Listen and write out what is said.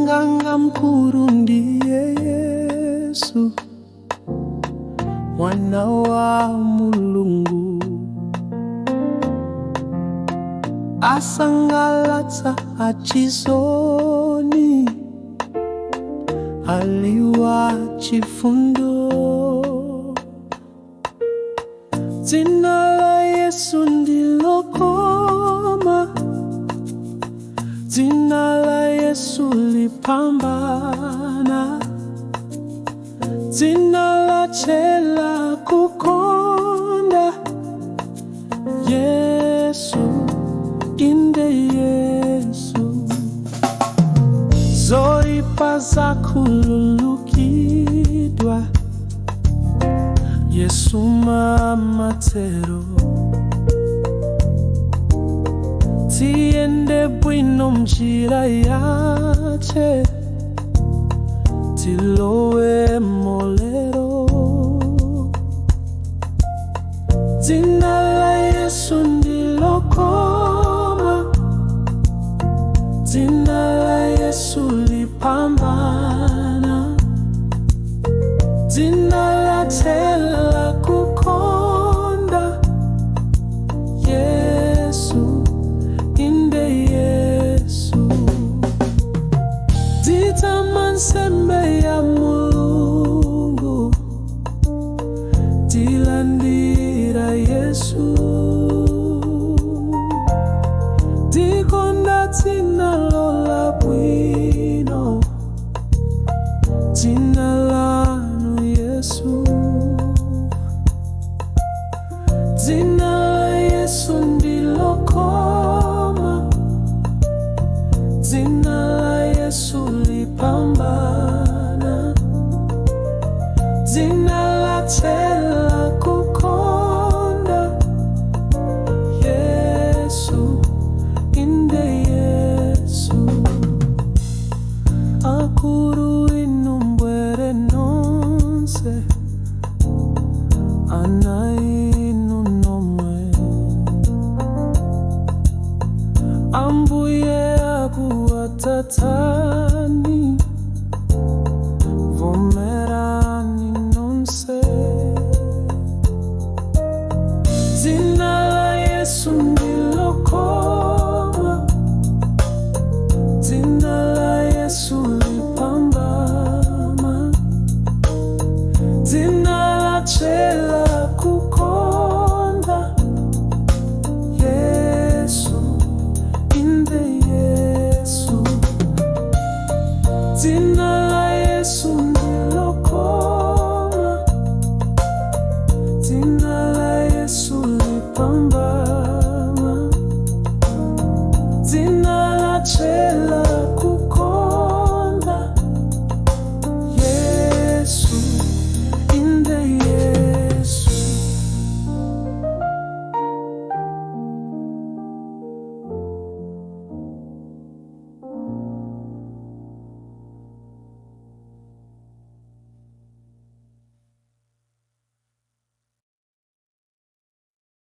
Sing'anga mkuru ndiye Yesu, mwana wa Mulungu, asangalatsa achisoni, ali wa chifundo. Dzina la Yesu ndilokoma, dzina la Yesu lipambana, dzina lache la kukonda Yesu, inde Yesu. Zoipa zakhululukidwa, Yesu amatero. Tiende bwino mnjira yache, tilowe molero. Dzina la Yesu ndilokoma, dzina la Yesu lipambana, dzina lache la kukonda Yesu, inde Yesu. Titama nsembe ya Mulungu, tilandira Yesu, tikonda dzina labwino, dzina lanu Yesu. Dzina la Yesu ndilokoma, dzina la Yesu lipambana, dzina lache la kukonda Yesu, inde Yesu. Akuru inu mbwere nonse, ana.